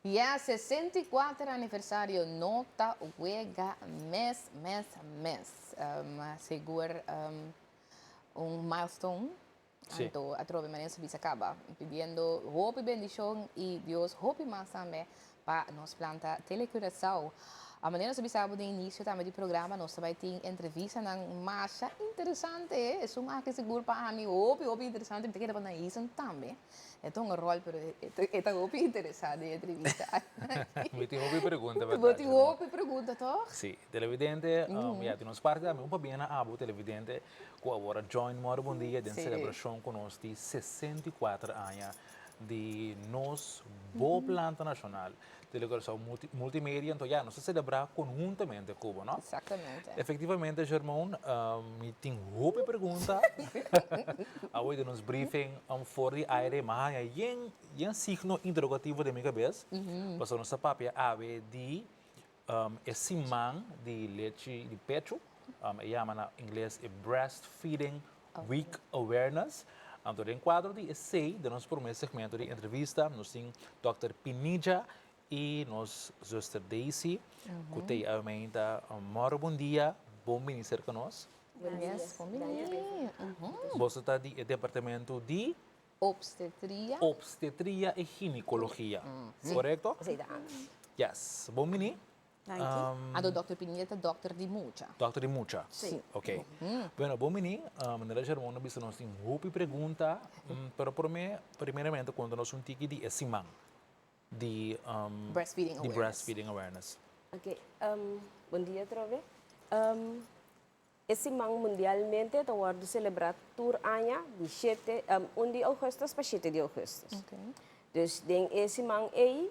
Ya 64 aniversario no ta wega mes mes mes. Sigur un milestone. Anto atrobe manera nos a bisa caba pidiendo hopi bendicion y Dios hopi mas tambe pa nos planta Tele Curaçao. A manera nos a bisa bo den inicio tambe di programa nos ta bay tin entrevistanan masha interesante. Esun aki sigur pa ami hopi hopi interesante. Mi ta kere pa Naisen tambe. E ta un rol pero e ta hopi interesa den e entrevista aki. Mi tin hopi pregunta Bo tin hopi pregunta toch? Si, televidente, ya di nos parti tambe un pabia na abo televidente ku awor a join Mòrdu Bon Dia den selebrashon ku nos di 64 aña di nos bo planta nashonal. Tele Curaçao Multimedia, anto ya nos ta selebrá konhuntamente ku bo, no? Exactamente. Efectivamente, Germon, mi tin hopi pregunta. Awe den nos briefing for di aire mi a haña yen yen signo interrogativo den mi kabes, pasobra nos ta papia awe di e siman di lechi di pechu, e yama na ingles e breastfeeding week awareness. Anto den kuadro di esei, den nos promé segmento di entrevista, nos tin dòkter Pinilla i nos zuster Daisy, ku ta ei awe Mòrdu bon dia, bon bini serka nos. Yes, bon bini. Boso ta di e departamento di? Obstetria. Obstetria i ginekologia, korekto? Esei ta ami. Yes, bon bini. Danki. Anto dòkter Pinilla ta dòkter di mucha. Dòkter di mucha? Si. Ok. Bueno, bon bini. Manera Germon a bisa nos tin hopi pregunta, pero prome, primeramente konta nos un tiki di e siman di Breastfeeding di awareness. breastfeeding awareness. Ok, bon dia atrobe. E siman mundialmente ta wòrdu selebrá tur aña di shete, un di ougùstùs pa shete di ougùstùs. Dus den e siman ei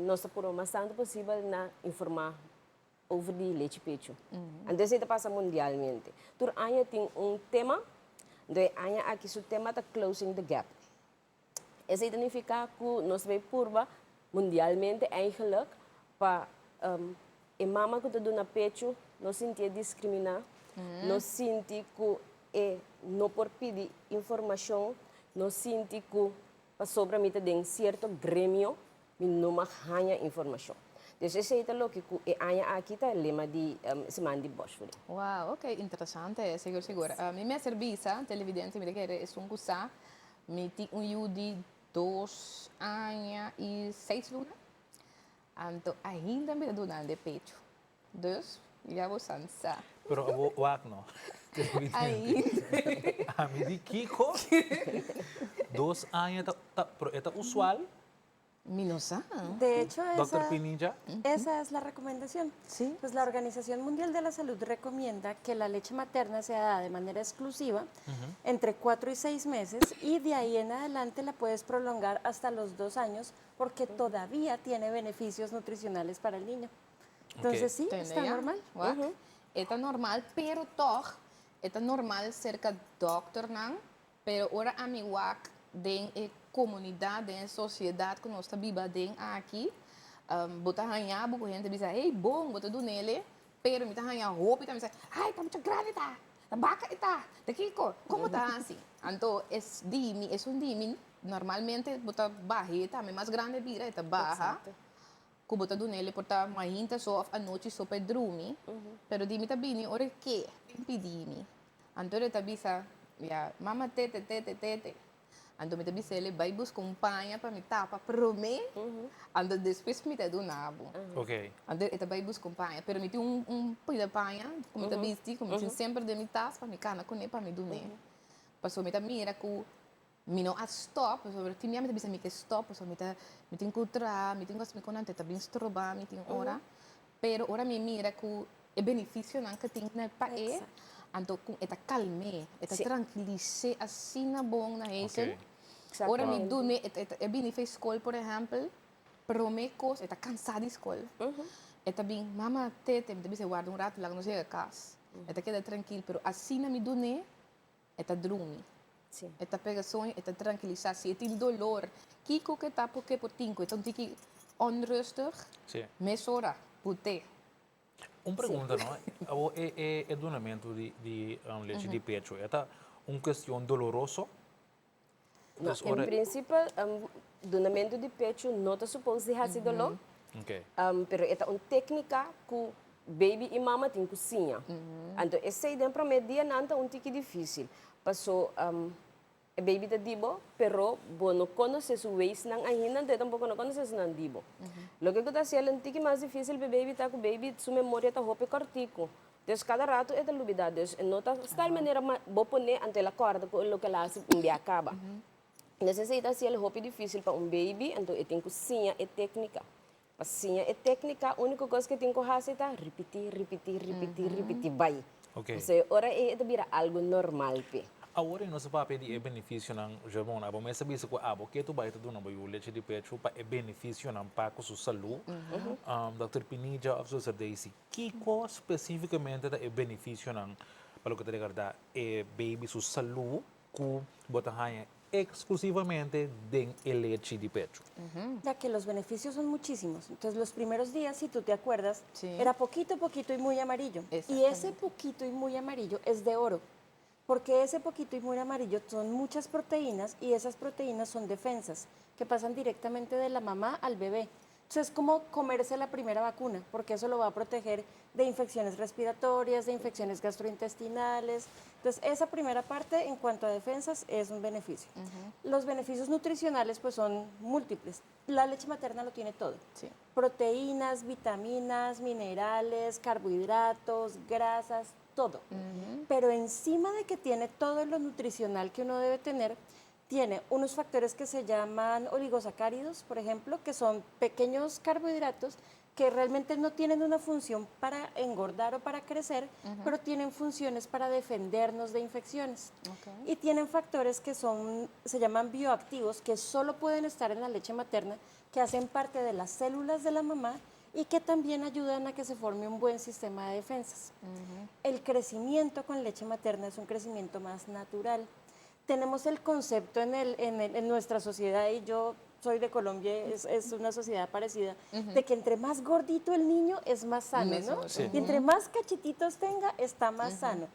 nos ta purba mas tantu posibel na informá over di lechi pechu. Anto esei ta pasa mundialmente. Tur aña tin un tema, anto e aña aki su tema ta Closing the Gap. Esei ta nifiká ku nos ta bai purba mundialmente eigenlijk pa e mama ku ta duna pechu no sintié diskriminá, no sinti ku e no por pidi informashon, no sinti ku pasobra mi ta den sierto gremio mi no mag haña informashon. Dus esei ta loke ku e aña aki ta e lema di siman di borstvoeding. Wow, ok, interesante, sigur sigur. Mi mester bisa, televidente, mi ta kere esun ku sa Mi tin un yu di dos aña i seis luna, anto ainda mi ta duna nan de pecho. Dus, ya bo san sa. Pero abo wak no. Ainda. Ami di kiko? 2 aña ta, ta, pero e ta usual? Mi no sa. De hecho, Doctor esa, Pinilla? esa es la recomendación. Sí. Pues la Organización Mundial de la Salud recomienda que la leche materna sea dada de manera exclusiva entre 4 y 6 meses y de ahí en adelante la puedes prolongar hasta los 2 años porque todavía tiene beneficios nutricionales para el niño. Entonces sí, está Tende ya? normal. Wak. E ta normal, pero toch, e ta normal serka dokternan, pero ora ami wak den e komunidat, den e sosiedat ku nos ta biba den aki, bo ta haña bo ku hende bisa, hey, bon, bo ta dunele, pero mi ta haña hopi ta bisa, ay, ta mucha grandi ta, ta baka e ta, ta kiko, komo ta hasi? Anto es di mi, esun di mi, normalmente bo ta bah'é tambe mas grandi bira, e ta baha. Ku bo ta dunele por ta mainta so òf anochi so pa e drumi, pero di mi ta bini ora e ke bin pidi mi. Anto e ta bisa, ya, mama tete, tete, tete. Anto mi ta bisa el, bai buska un paña pa mi tapa promé, anto despues mi ta duna bo. Anto e ta bai buska un paña, pero mi tin un pida paña ku mi ta bisti, ku mi tin semper den mi tas pa mi kana kuné pa mi dun'é. Pasobra mi ta mira ku mi no a stop, pasobra tin bia mi ta bisa mi ke stop, pasobra mi ta, mi tin ku traha, mi tin ku hasi mi konan, te ta bin stroba mi tin ora. Pero ora mi mira ku e benefisionan ku tin na pa e, anto ku e ta kalm'é, e ta trankilis'é asina bon na hesen. Ora mi dun'é, e bini for skol por ehèmpel, promé kos e ta kansá di skol, e ta bin, mama tete, mi ta bisa warda un ratu laga nos yega kas. E ta keda trankil, pero asina mi dun'é, e ta drumi. E ta pega soño, e ta trankilisá. Si e tin dolor, kiko ku e ta por ke por tin ku e ta un tiki onrustig, mesora put'é. Un pregunta no, awor e e dunamentu di lechi di pecho e ta un cuestion doloroso? No, en principio. Dunamento di pecho no ta supposed di hasi dolor. Pero e ta un técnica ku baby i mama tin ku siña. Anto esei den promé dianan ta un tiki difísil. Paso e baby ta di bo, pero bo no konosé su weisnan ainda, anto e tampoko no konosé esnan di bo. Loke ku ta hasiel un tiki mas difísil pa e baby ta ku baby su memoria ta hopi kòrtiku. Dus kada ratu e ta lubidá. Dus e no ta tal manera bo pon'é anto el a kòrda ku loke el a hasi un bia kaba. Entonces esei ta hasiel hopi difísil pa un baby, anto e tin ku siña e téknika. Pa siña e téknika, úniko kos ku e tin ku hasi ta ripití, ripití, ripití, ripití bai. Pasobra e ora ei e ta bira algu normal p'e. Awor e nos a papia di e benefisionan, Germon, abo mes a bisa ku abo ke tu bai ta duna bo yu lechi di pechu pa e benefisionan pa ku su salú. Dòkter Pinilla òf Zuster Daisy, kiko spesífikamente ta e benefisionan pa loke ta regarda e baby su salú ku bo ta haña exclusivamente den e lechi di pecho? Ya que los beneficios son muchísimos. Entonces, los primeros días, si tú te acuerdas, era poquito, poquito y muy amarillo. Y ese poquito y muy amarillo es de oro, porque ese poquito y muy amarillo son muchas proteínas y esas proteínas son defensas que pasan directamente de la mamá al bebé. Entonces, es como comerse la primera vacuna, porque eso lo va a proteger de infecciones respiratorias, de infecciones gastrointestinales. Entonces, esa primera parte en cuanto a defensas es un beneficio. Los beneficios nutricionales, pues, son múltiples. La leche materna lo tiene todo. Proteínas, vitaminas, minerales, carbohidratos, grasas, todo. Pero encima de que tiene todo lo nutricional que uno debe tener, tiene unos factores que se llaman oligosacáridos, por ejemplo, que son pequeños carbohidratos que realmente no tienen una función para engordar o para crecer, pero tienen funciones para defendernos de infecciones. Y tienen factores que se llaman bioactivos, que solo pueden estar en la leche materna, que hacen parte de las células de la mamá y que también ayudan a que se forme un buen sistema de defensas. El crecimiento con leche materna es un crecimiento más natural. Tenemos el concepto en nuestra sociedad, y yo soy de Colombia, es una sociedad parecida, de que entre más gordito el niño es más sano, ¿no? Y entre más cachetitos tenga, está más sano.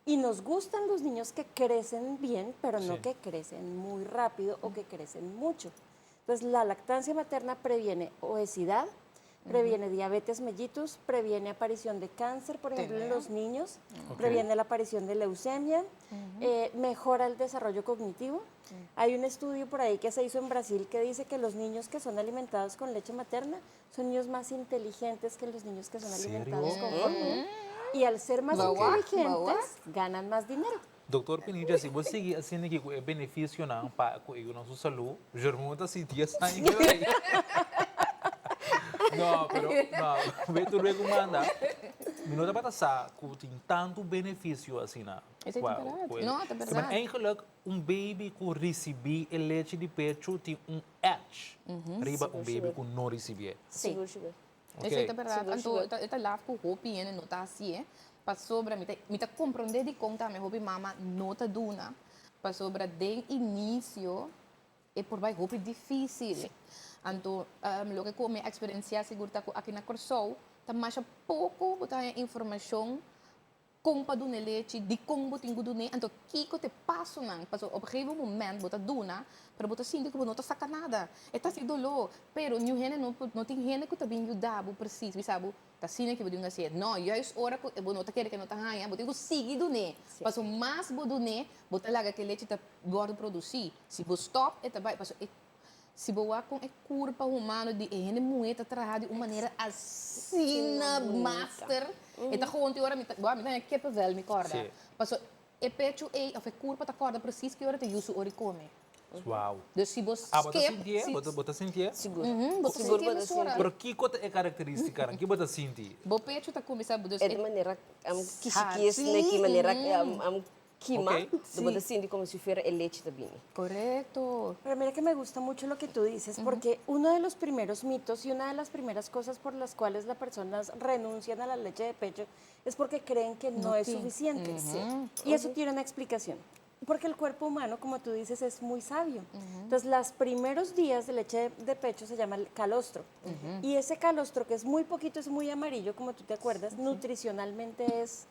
Y nos gustan los niños que crecen bien, pero no que crecen muy rápido o que crecen mucho. Entonces, la lactancia materna previene obesidad, previene diabetes mellitus, previene aparición de cáncer, por ejemplo, en los niños, previene la aparición de leucemia, mejora el desarrollo cognitivo. Hay un estudio por ahí que se hizo en Brasil que dice que los niños que son alimentados con leche materna son niños más inteligentes que los niños que son alimentados con fórmula. Y al ser más inteligentes, ganan más dinero. Doctor Pinilla, si bo sigui asina ku e benefisionan pa ku e su salú, Germão ta sinti sangue. No, pero no, bo tur luego manda. Mi no tabata sa ku tin tantu benefisio asina. Esei ta berdat. No, ta berdat. Maar eigenlijk un baby ku risibí e lechi di pechu tin un edge riba un baby ku no risibí. Sigur, sigur. Esei ta berdat. Anto, e ta laf ku hopi hende no ta asina, eh. Pasobra, mi ta komprondé di kon tambe hopi mama no ta duna. Pasobra den inisio e por bai hopi difísil. Anto, loke ku mi eksperensiá sigur ta ku aki na Kòrsou, ta masha poko bo ta informashon kon pa duna lechi, di kon bo tin ku duna, anto kiko ta e pasonan. Paso op een gegeven moment bo ta duna, pero bo ta sinti ku bo no ta saka nada. E ta hasi doló, pero niun hende no, no tin hende ku ta bin yuda bo precies, bisa bo, ta asina ku bo tin ku hasi. No, juist ora ku bo no ta kere ku no ta haña, bo tin ku sigui dun'é. Paso mas bo dun'é, bo ta laga ku e lechi ta wòrdu produsí. Si bo stòp, e ta bai. Paso e, si bo wak kon e kurpa humano di e hende muhé ta traha di un manera asina master, e ta gewoon tin ora mi ta, mi ta haña kippenvel mi kòrda. Paso e pechu ei òf e kurpa ta kòrda precies ki ora ta yu su ora di kome. Dus si bo Ah, bo ta skip, sintié? Bo ta sintié? Sigur. Bo ta Sigur sintié bo ta mesora. Pero kiko ta e karakterístika? Kiko bo ta sinti? Bo pechu ta kuminsá, dus E di manera kishikis, ne ki manera kima, bo ta sinti komo si fuera e lechi ta bini. Korekto. Pero mira que me gusta mucho lo que tú dices, porque uno de los primeros mitos y una de las primeras cosas por las cuales las personas renuncian a la leche de pecho es porque creen que no es suficiente. Y eso tiene una explicación. Porque el cuerpo humano, como tú dices, es muy sabio. Entonces, los primeros días de leche de pecho se llama el calostro. Y ese calostro, que es muy poquito, es muy amarillo, como tú te acuerdas, nutricionalmente es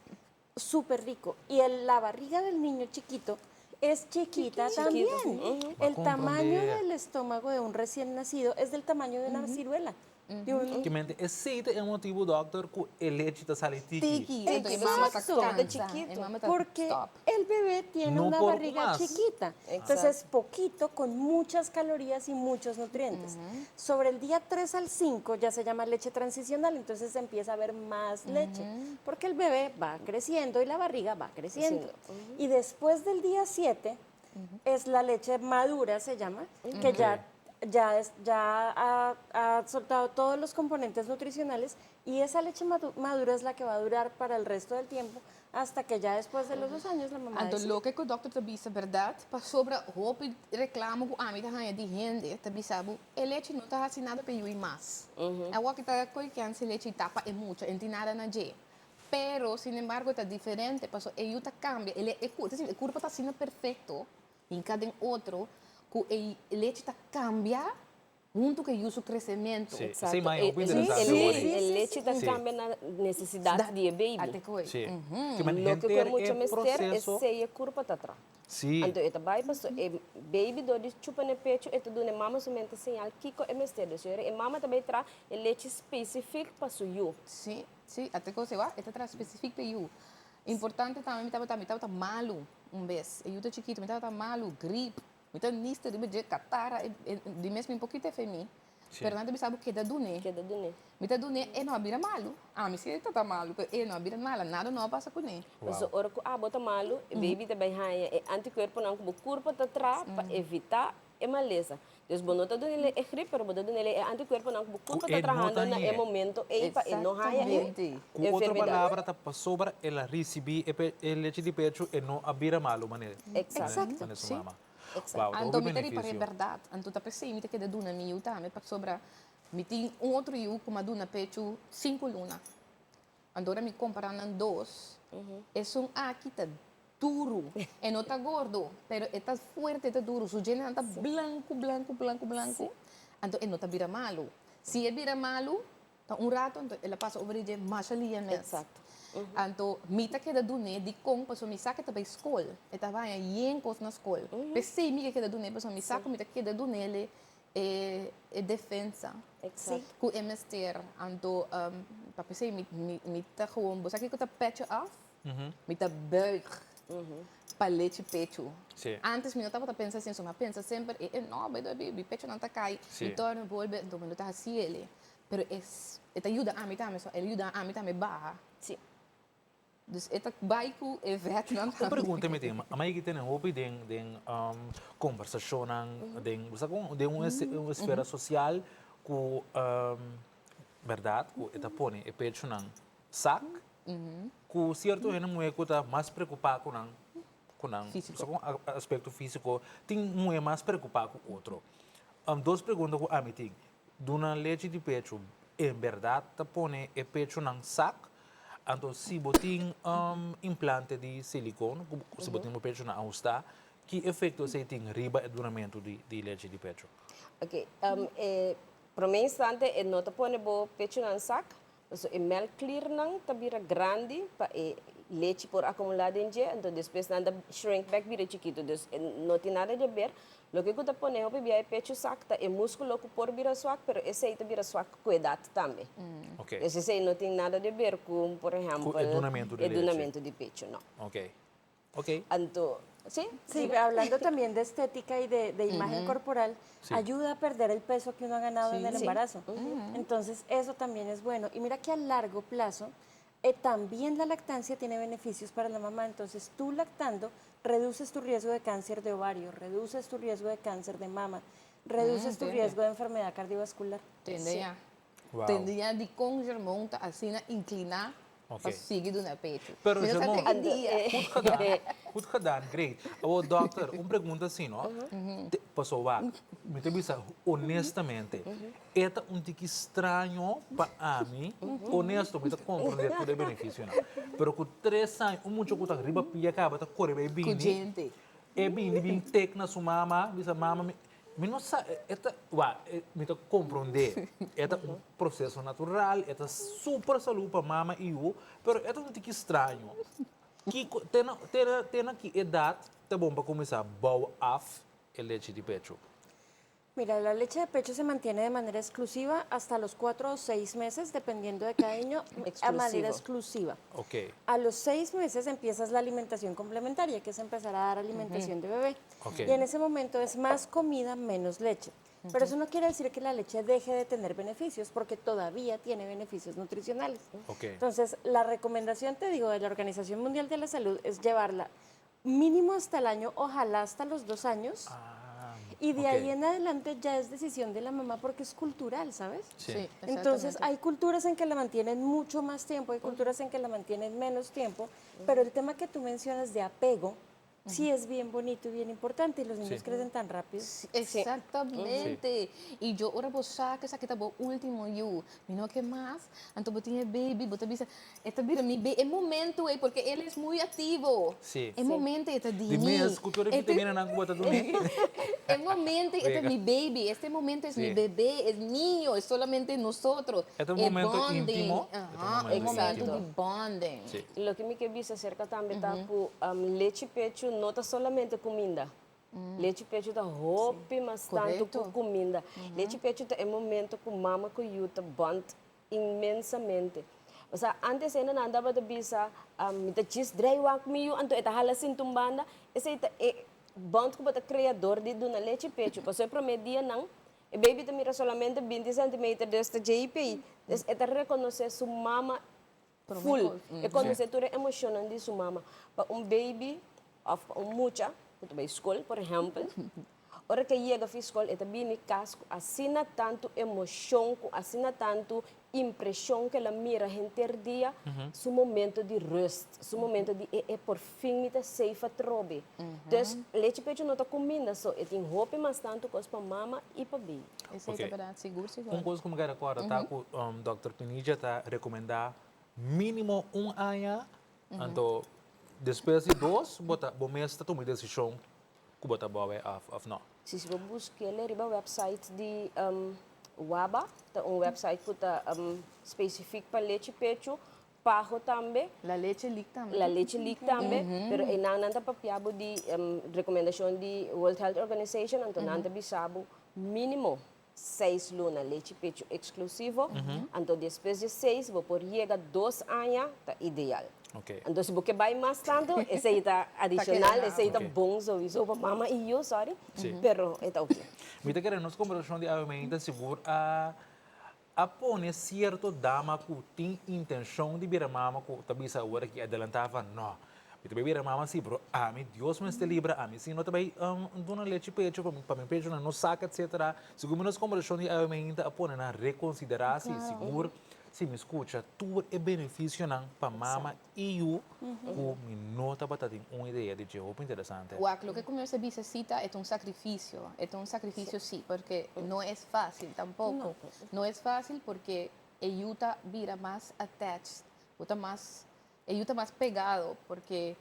súper rico. Y la barriga del niño chiquito Es chiquita también. El tamaño Comprende. Del estómago de un recién nacido es del tamaño de una ciruela. De un Ke men esei ta e motibu, dòkter, ku e lechi ta sali tiki. Tiki. Anto e mama ta Exacto. kansa. Chikitu. E mama ta Porque stop. El bebé tiene No una por barriga más. chiquita. Entonces, poquito con muchas calorías y muchos nutrientes. Sobre el día 3 al 5 ya se llama leche transicional, entonces se empieza a ver más leche, porque el bebé va creciendo y la barriga va creciendo. Y después del día 7 es la leche madura, se llama, que ya ha soltado todos los componentes nutricionales y esa leche madura es la que va a durar para el resto del tiempo hasta que ya después de los 2 años la mamá Anto decide. Loke ku dòkter ta bisa berdat, pasobra hopi reklamo ku ami ta haña di hende, ta bisa bo, e lechi no ta hasi nada pa e yu mas. Awor ku ta koi kense lechi tapa e mucha, en tin nada na dje. Pero, sin embargo, ta diferente, paso e yu ta kambia, e kurpa ta asina perfekto, hinká den otro, ku e lechi ta kambia huntu ku e yu su kresementu. Si, ma e interesante. E lechi ta kambia na nesesidat di baby. Ate koi. Ke men Loke ku henter mucha e mester e proseso. sei e kurpa ta traha. Anto e ta bai paso e baby dor di chupa na pechu e ta duna mama somente señal kiko e mester. Dus e mama ta bai traha e lechi spesífiko pa su yu. Si, ate kos e wa, e ta traha spesífiko pa yu. Importante tambe, mi tabata malu un bes. E yu ta chikitu, mi tabata malu, grip. Mi ta nister riba dje katara, di mes mi poquito e mi. Pero nan ta bisa bo keda dune. Keda dune. Mi ta dune e no a bira malu. Ah, mi si ta malu, pero e no a bira malu, nada no a pasa kuné. So ora ku abo ta malu, e baby ta bai haña e anticuerpo nan ku bo kurpa ta traha pa evitá e malesa. Dus bo no ta dune e grip, pero bo ta dune e anticuerpo nan ku bo kurpa Ku ta e no trahando na e ta momento ei pa e no haña e Exactamente. Ku otro enfermedad. Palabra ta pasobra el a risibí e lechi di pechu e no a bira malu manera. Exacto. Manera su mama. Exacto. Wow, Anto hopi mi ta ripara benefisio. Berdat. Anto ta p'esei mi ta keda duna mi yu tambe pasobra mi tin un otro yu ku m'a duna pechu 5 luna. Anto ora mi kompará nan dos, esun aki ta duru. E no ta gordo, pero e ta fuerte, e ta duru. Su djentenan ta blanku, blanku, blanku, blanku. Anto e no ta bira malu. Si e bira malu, ta un ratu, anto el a pasa over dje masha lihe mes. Anto mi ta keda dune di kon paso mi sa ku e ta bai skol. E ta haña yen kos na skol. P'esei mi ke keda dune, paso mi sa ku mi ta keda dunele e defensa. Ku e mester. Anto pa p'esei mi ta gewoon, bo sa kiko ta petje af? Mi ta buig pa lechi pechu. Antes mi no tabata pensa asina, so mi a pensa semper, e no, bai dor mi pechunan ta kai, mi torna bolbe, anto mi no ta hasi ele. Pero e ta yuda ami tambe, so el yuda ami tambe baha. Dus e ta bai ku e vetnan Un tambe. Pregunta mi tin, a mai tin hopi den konversashonnan, den, bo sa kon, den un esfera sosial ku berdat ku e ta pone e pechunan sak, ku sierto hende muhé ku ta mas preokupá ku nan Físiko. Sa kon aspekto físiko, tin muhé mas preokupá ku otro. Dos pregunta ku ami tin. Duna lechi di pechu, en berdat ta pone e pechunan sak? Anto si bo tin implante di silikon, ku si bo tin bo pechunan ahustá, ki efekto esei tin riba e dunamentu di lechi di pechu? Ok, promé instante e no ta pone bo pechunan sak, so e melkkliernan ta bira grandi pa e lechi por akumulá den dje, anto despues nan ta shrink back bira chikitu, dus e no tin nada di ber. Loke ku ta pone hopi bia e pechu sak ta e múskulo ku por bira swak, pero esei ta bira swak ku edat tambe. Dus esei no tin nada di ber ku, por ehèmpel, Ku e dunamentu di e lechi. Dunamentu di pechu, no. Anto, si? Sí, hablando también de estética y de imagen corporal, ayuda a perder el peso que uno ha ganado en el embarazo. Entonces, eso también es bueno. Y mira que a largo plazo, también la lactancia tiene beneficios para la mamá. Entonces, tú lactando, reduces tu riesgo de cáncer de ovario, reduces tu riesgo de cáncer de mama, reduces tu Entende. Riesgo de enfermedad cardiovascular. Tende ya. Wow. Tende ya di kon Germon ta asina inkliná pa sigui duna pechu. Pero Mi no sa Germon, te dia. Goed gedaan, goed gedaan, great. Oh, dòkter, un pregunta asina, no? Paso wak, mi ta bisa honestamente, e ta un tiki straño pa ami, honesto, mi ta komprondé tur e benefisionan. Pero ku 3 aña, un mucha ku ta riba pia kaba ta kore bai Ku bini, gente. E bini bin tek na su mama, bisa mama, mi no sa, e ta, wa, mi ta komprondé, e ta un proseso natural, e ta super salú pa mama i yu, pero e ta un tiki straño. Kiko, te na ki edat. ta bon pa kuminsá bou af e lechi di pechu? Mira, la leche de pecho se mantiene de manera exclusiva hasta los 4 o 6 meses, dependiendo de cada niño, a manera exclusiva. A los 6 meses empiezas la alimentación complementaria, que es empezar a dar alimentación de bebé. Y en ese momento es más comida, menos leche. Pero eso no quiere decir que la leche deje de tener beneficios, porque todavía tiene beneficios nutricionales. Entonces, la recomendación, te digo, de la Organización Mundial de la Salud es llevarla mínimo hasta el año, ojalá hasta los 2 años. Y de ahí en adelante ya es decisión de la mamá porque es cultural, ¿sabes? Sí. Sí, Entonces, exactamente. hay culturas en que la mantienen mucho más tiempo, hay culturas en que la mantienen menos tiempo, pero el tema que tú mencionas de apego sí es bien bonito y bien importante y los niños crecen tan rápido. Sí, exactamente. I yo ora bo sa ku esaki ta bo último yu. Mi no ke mas. Anto bo tin baby, bo ta bisa, e ta bira mi e momento, porque e ta muy aktivo. E momento e ta di Di mi. mes, kultura vitamina nan ku bo ta duna. E momento e ta Venga. mi baby. Este momento es mi bebé, es mío, es solamente nosotros. E un E momento bonding. íntimo. E un Aham, momento e momento íntimo. di bonding. Loke mi ke bisa aserka tambe ta ku lech'i pechu no ta solamente kuminda. Lech'i pechu ta hopi mas tantu ku kuminda. Lech'i pechu ta e momento ku mama ku yu ta bond inmensamente. Osea, antes ainda nan tabata bisa, mi ta djis drei wak mi yu, anto e ta hala sinta un banda, esei ta e bond ku bo ta krea dor di duna lech'i pechu. Paso e promé dianan, e baby ta mira solamente 20 centimeter, dus ta JP. Dus e ta rekonosé su mama full. E konosé tur e emoshonnan di su mama. Pa un baby, òf pa un mucha, ku ta bai skol, por ehèmpel, ora ku e yega fi skol, e ta bini kas ku asina tantu emoshon, ku asina tantu impreshon ku el a mira henter dia, su momento di rust, su momento di e por fin mi ta safe atrobe. Dus lech'i pechu no ta kuminda, so e tin hopi mas tantu kos pa mama i pa baby. Esei ta berdat, sigur, sigur. Un kos ku mi ke rekòrda ta ku Dr. Pinilla ta rekomendá mínimo un aña, anto despues di 2, bo ta bo mes ta tuma e desishon ku bo ta bou òf no. Si bo buska riba website di WABA, ta un website ku ta spesífiko pa lech'i pechu, PAHO tambe. La Leche League tambe. La Leche League tambe, pero einan nan ta papia bo di rekomendashon di World Health Organization, anto nan ta bisa bo mínimo 6 luna lech'i pechu eksklusivo, anto despues di 6, bo por yega 2 aña, ta ideal. Anto si bo ke bai mas tantu, esei ta adishonal, esei ta bon sowieso pa mama i yu, sorry, pero e ta ok. Mi ta kere nos kombersashon di awe sigur a pone sierto dama ku tin intenshon di bira mama ku ta bisa awor aki adelantá van no. Mi ta bira mama si, pero ami Dios mester libra, ami si no ta bai duna lech'i pechu pa mi pechu no saka, etc. Sigur nos kombersashon di awe a pone nan rekonsiderá si sigur si mi skucha tur e benefisionan pa mama i yu ku mi no tabata tin un idea di dje, hopi interesante. Wak, loke ku mi bisa sita es un sacrificio. Es un sacrificio, sí, porque no es fácil tampoco. No es fácil porque e yu ta bira mas attached, ta mas, e yu ta mas pegá, porque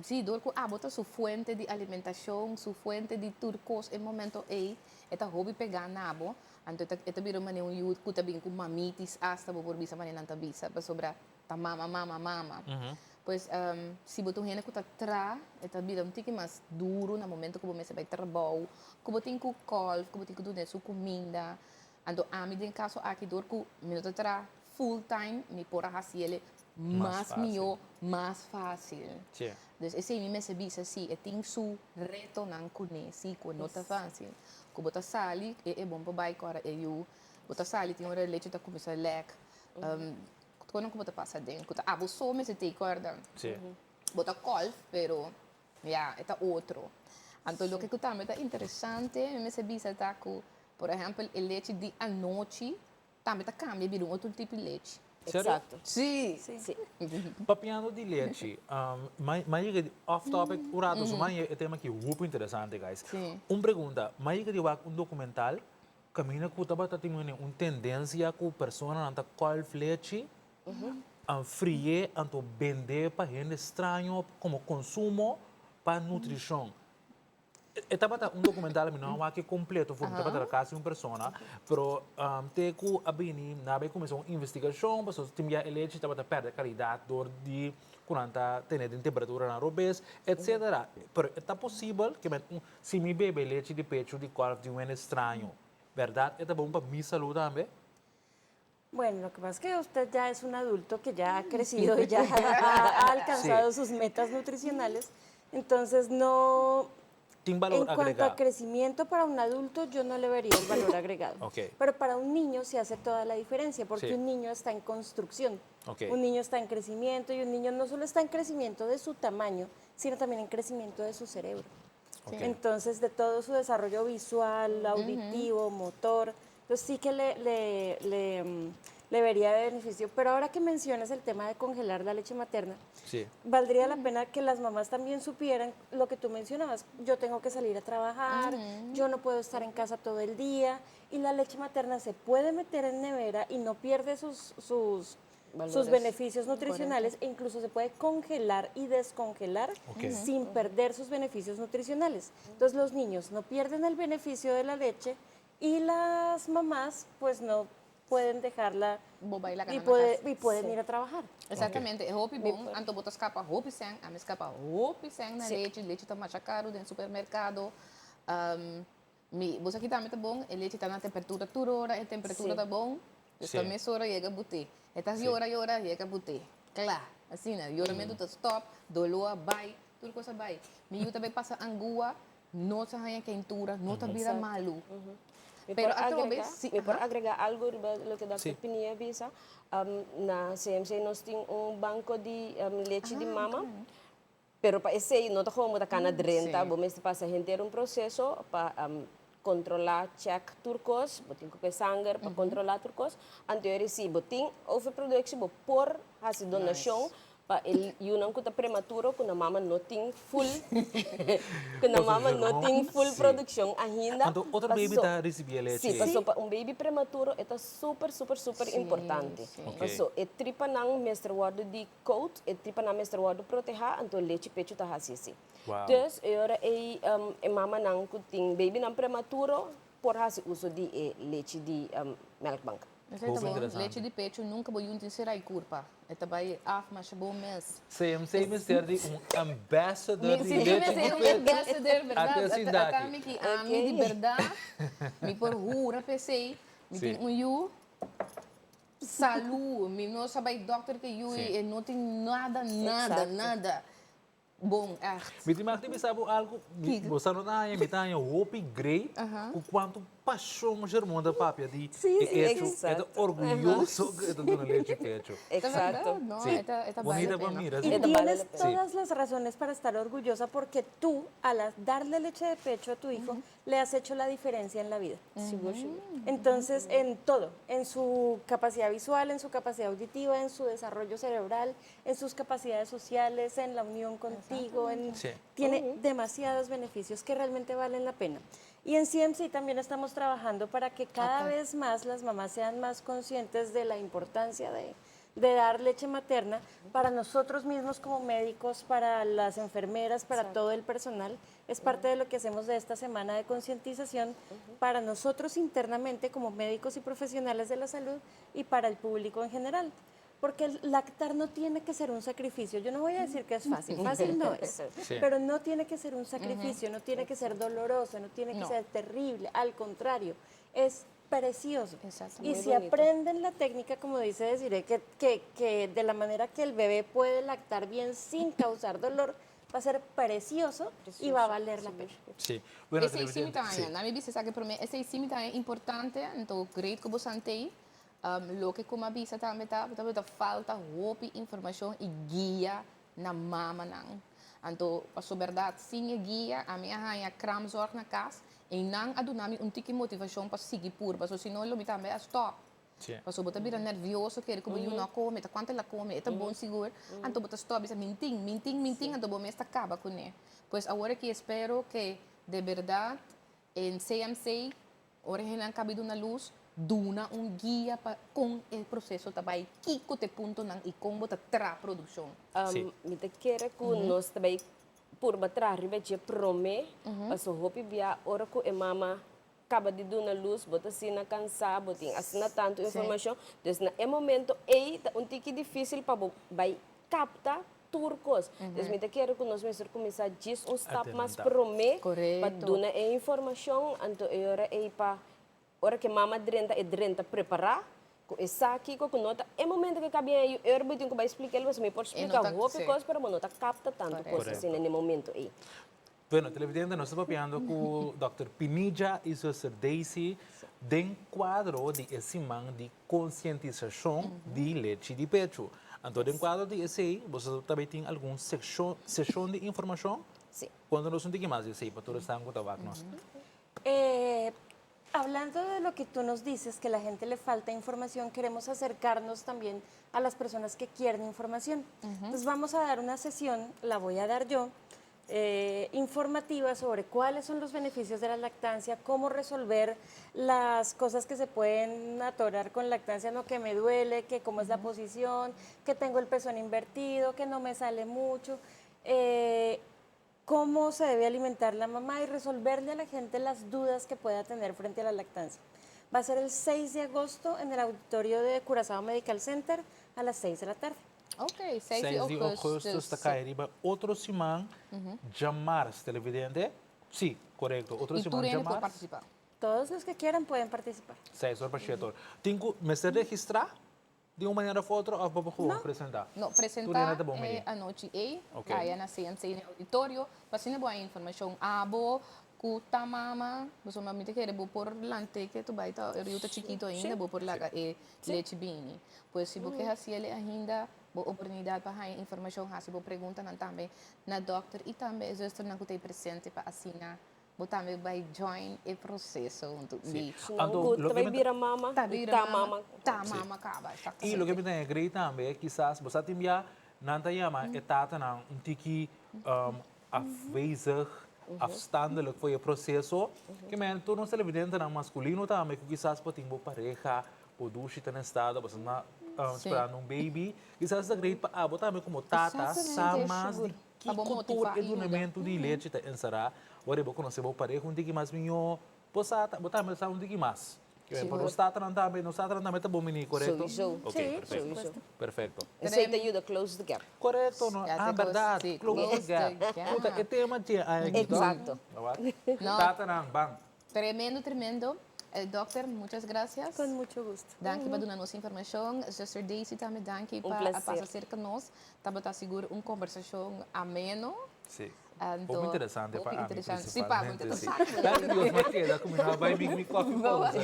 sí, dor ku abo ta su fuente di alimentashon, su fuente di tur kos, e momento ei, e ta hopi pegá na bo, anto e ta bira manera un yu ku ta bin ku mamitis hasta bo por bisa manera nan ta bisa, pasobra ta mama, mama, mama. Pues si bo ta un hende ku ta traha, e ta bira un tiki mas duru na momento ku bo mester bai trabou, ku bo tin ku kolf, ku bo tin ku duna su kuminda. Anto ami den kaso aki dor ku mi no ta traha full time, mi por a hasié mas mas fásil. Mihó, mas fásil. Dus esei mi mester bisa si, e tin su retonan kuné, si, ku no ta fásil. Ku bo ta sali, e bon pa bai kora e yu, bo ta sali tin ora lechi ta kuminsá lek. Kon ku bo ta pasa den, ku ta abo so mester tei kòrda. Bo ta kolf, pero ja, e ta otro. Anto loke ku tambe ta interesante, mi mester bisa ta ku, por ehèmpel, e lechi di anochi tambe ta kambia bira un otro tipo di lechi. Serio? Eksakto. Sí. Sí. Papiando di lechi, m'a yega di off topic un ratu, so m'a e tema aki hopi interesante, guys. Un pregunta, m'a yega di wak un dokumental, kaminda ku tabata tin un tendensia ku personanan ta kolf lechi, frié, anto bende pa hende straño komo konsumo pa nutrishon. E tabata un documental, mi no a wak completo, for mi tabata casi un persona, pero te cu a bini, nan a bay cuminsa un investigacion, pasobra tin bia e lechi tabata perde calidad door di cu nan ta tene den temperaturanan robes, etcetera. Pero e ta posibel ke men un, si mi bebe lechi di pecho di kolf di un hende straño, berdad e ta bon pa mi salud tambe? Bueno, lo que pasa es que usted ya es un adulto que ya ha crecido y ya ha alcanzado sus metas nutricionales, entonces no. Tin valor En cuanto a agregá. crecimiento para un adulto, yo no le vería el valor agregado. Pero para un niño se hace toda la diferencia, porque un niño está en construcción. Un niño está en crecimiento y un niño no solo está en crecimiento de su tamaño, sino también en crecimiento de su cerebro. Entonces, de todo su desarrollo visual, auditivo, motor, entonces sí que le vería de beneficio. Pero ahora que mencionas el tema de congelar la leche materna, valdría la pena que las mamás también supieran lo que tú mencionabas. Yo tengo que salir a trabajar, yo no puedo estar en casa todo el día, y la leche materna se puede meter en nevera y no pierde sus Valores. Beneficios nutricionales e incluso se puede congelar y descongelar sin perder sus beneficios nutricionales. Entonces los niños no pierden el beneficio de la leche y las mamás pues no pueden dejarla Bo bay laga y, na cas. y pueden ir a trabajar. Exactamente, e hopi bon, anto bo ta scapa hopi sen, ami scapa hopi sen na lechi, lechi ta masha caro den supermercado. Mi, bo sa ki tambe ta bon, e lechi ta na temperatura tur ora, e temperatura ta bon, dus ta mesora yega bot'é. E ta yora yora, yega bot'é. Kla, asina, yoramentu ta stop, doló a bai, tur kos a bai. Mi yu ta bai pasa angua, no ta haña keintura, no ta bira malu. Mi Pero por atrobe, agrega, si, mi por agrega algo riba loke Dòkter Pinilla a bisa. Na CMC nos tin un banco di lechi di mama. Pero pa esei no ta gewoon bo ta kana drenta, bo mester pasa henter un proceso pa controla, check tur cos, bo tin cu ke sanger pa controla tur cos. Anto e reci bo tin overproductie, bo por haci donacion pa e yunan cu ta prematuro cu nan mama no tin full cu nan mama no tin full produccion ainda. Anto otro baby ta ricibi e lechi? Si, paso pa un baby prematuro e ta super super super importante. Paso e tripanan mester wordo di coat, e tripanan mester wordo proteha, anto lechi pecho ta haci asi. Dus e ora ey e mamanan cu tin babynan prematuro por haci uso di e lechi di melkbank. Esei ta Hopi bon. interesante. Lechi di pecho nunca bo yunta sera e curpa. E ta bay af masha bon mes. CMC mester di un ambassador di Si, lechi mester di un pecho. ambassador, berdad? Ate asina Ata aki. mi ki ami di berdad mi por hura p'esei. Mi tin un yu salu. Mi no sa bay dokter ke yu e no tin nada, nada, nada. Bon, echt. Mi tin mag di bisa bo algu, mi, bo sa no ta haña, mi ta haña hopi great ku kuantu pashon Shermon ta papia di e echo, e ta orguyoso ku e ta duna lechi pecho. Exacto. No, Sí. e ta, e ta bale Bonita la pa pena. mira, Y sí. E ta bale tienes la pena. todas las razones para estar orgullosa porque tú, al darle leche de pecho a tu hijo, le has hecho la diferencia en la vida. Sigur, sigur. Entonces, en todo, en su capacidad visual, en su capacidad auditiva, en su desarrollo cerebral, en sus capacidades sociales, en la unión contigo, en, tiene demasiados beneficios que realmente valen la pena. Y en CMC también estamos trabajando para que cada vez más las mamás sean más conscientes de la importancia de dar leche materna para nosotros mismos como médicos, para las enfermeras, para todo el personal. Es parte de lo que hacemos de esta semana de concientización para nosotros internamente como médicos y profesionales de la salud y para el público en general. Porque el lactar no tiene que ser un sacrificio. Yo no voy a decir que es fácil, fácil no es. Pero no tiene que ser un sacrificio, no tiene que ser doloroso, no tiene que No. ser terrible. Al contrario, es precioso. Y Muy si bonito. aprenden la técnica, como dice Desiree, que de la manera que el bebé puede lactar bien sin causar dolor, va a ser precioso y va a valer la pena. Sí. Bueno, Esei sí mi televidente, ta sí. Na mi bisa esaki promé, esei sí mi ta importante, anto great ku boso tei. Loke ku mi a bisa tambe ta falta hopi informashon i guia na mamanan. Anto, paso bèrdat, sin e guia, ami a haña kraamzorg na kas, i nan a duna mi un tiki motivashon pa sigui purba, so si no lo mi tambe a stòp. Paso bo ta bira nervioso kere ku bo yu no a kome, ta kuantu el a kome, e ta bon sigur, anto bo ta stòp bisa mintin, mintin, mintin, anto bo mes ta kaba kuné. Pues awor aki espero ke de bèrdat en CMC ora hendenan kabi duna lus, duna un guia pa kon e proseso ta bai, kiko ta e puntonan i kon bo ta traha produkshon. Mi ta kere ku nos ta bai. Purba traha riba dje promé, paso hopi bia ora ku e mama kaba di duna lus bo ta asina kansá, bo tin asina tantu informashon, dus na e momento ei ta un tiki difísil pa bo bai kapta tur kos. Dus mi ta kere ku nos mester kuminsá djis un stap mas promé pa duna e informashon, anto e ora ei pa Ora ku e mama drenta, e drenta prepará ku e sa kiko ku no ta e momento ku e ka bien yu eur bo tin ku bai splika el pasobra mi por splika hopi kos pero bo no ta kapta tantu kos asina na e momento ei. Bueno, televidente, nos ta papiando ku Dòkter Pinilla i Zuster Daisy den kuadro di e siman di konsientisashon di lechi di pechu. Anto den kuadro di esei boso ta bai tin algun seshon di informashon? Konta nos un tiki mas di esei pa tur esnan ku ta wak nos. Eh, hablando de lo que tú nos dices, que la gente le falta información, queremos acercarnos también a las personas que quieren información. Entonces vamos a dar una sesión, la voy a dar yo, eh, informativa sobre cuáles son los beneficios de la lactancia, cómo resolver las cosas que se pueden atorar con lactancia, no que me duele, que cómo es la posición, que tengo el pezón invertido, que no me sale mucho. Eh, cómo se debe alimentar la mamá y resolverle a la gente las dudas que pueda tener frente a la lactancia. Va a ser el 6 de agosto en el auditorio de Curazao Medical Center a las 6 de la tarde. Ok, 6 di 6 di augustus. augustus ta kai riba otro siman djamars, televidente. Sí, korekto, otro Y tur siman hende por djamars. participa. Todos los que quieran pueden participar. 6 or pa 7 or. Tin ku mester registrá? Di un manera of otro of bo por gewoon presenta? No, Tur presenta hende ta bon e miri. anochi ei, Ok. aya na CMC den auditorio, pa asina bo haña informashon. Abo ku ta mama, pasobra mi ta kere bo por lant'é ke tu bai ta e riu ta chikito ainda, bo por laga e lechi bini. Pues si bo ke hasi el ainda, bo oportunidat pa haña informashon, hasi bo preguntanan tambe na dòkter i tambe e zusternan ku ta ei presente pa asina Bo tambe bai join e proceso huntu di. Si nan ku ta bai bira mama, Ta i bira ta mama, mama. ta mama kaba, I loke exactamente. mi ta agree tambe, kisas bo sa tin bia nan ta yama e tatanan un tiki afwezig, afstandelijk for e proceso, ke men tur nos televidentenan maskulino tambe ku kisas bo tin bo pareha, bo dushi ta na estado, bo sa na sperando un baby, kisas ta great pa abo tambe komo tata sa mas di Pa bo Kiko motivá tur e i yuda. dunamentu di lechi ta enserá? Ora bo konosé bo pareha un tiki mas mihó, bo sa ta, bo tambe sa un tiki mas. Sigur. Pa nos tatanan tambe, nos tatanan tambe ta bon bini, korekto? Sowieso. Ok, Sí, perfekto. Sowieso. Perfekto. Esei ta yuda close the gap. Korekto, no? Ja, Ah, te kos, bèrdat, sí, close the close the gap. gap. Puta, e tema dje aña aki, tòg? Exacto. No. Tatanan, ban. Tremendo, tremendo. Dokter, muchas gracias. Con mucho gusto. Danki pa duna nos informacion. Zuster Daisy tambe danki Un pa a placer. pasa cerca nos. Tabata sigur un conversacion ameno. Sí. Anto, Hopi interesante pa hopi ami interesante. Sí, pa bo, principalmente, sí. interesante. Danki Dios mi a keda cu mi no a bay mi coffee pausa.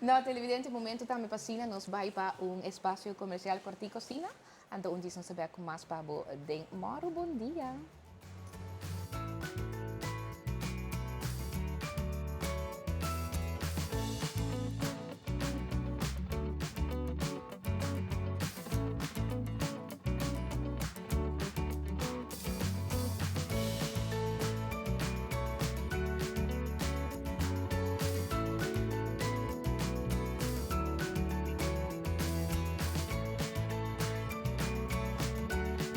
No, televidente, momento tambe pa asina nos bay pa un espacio comercial cortico asina. Anto un djis nos ta bek cu mas pa bo den Moro. Bon dia.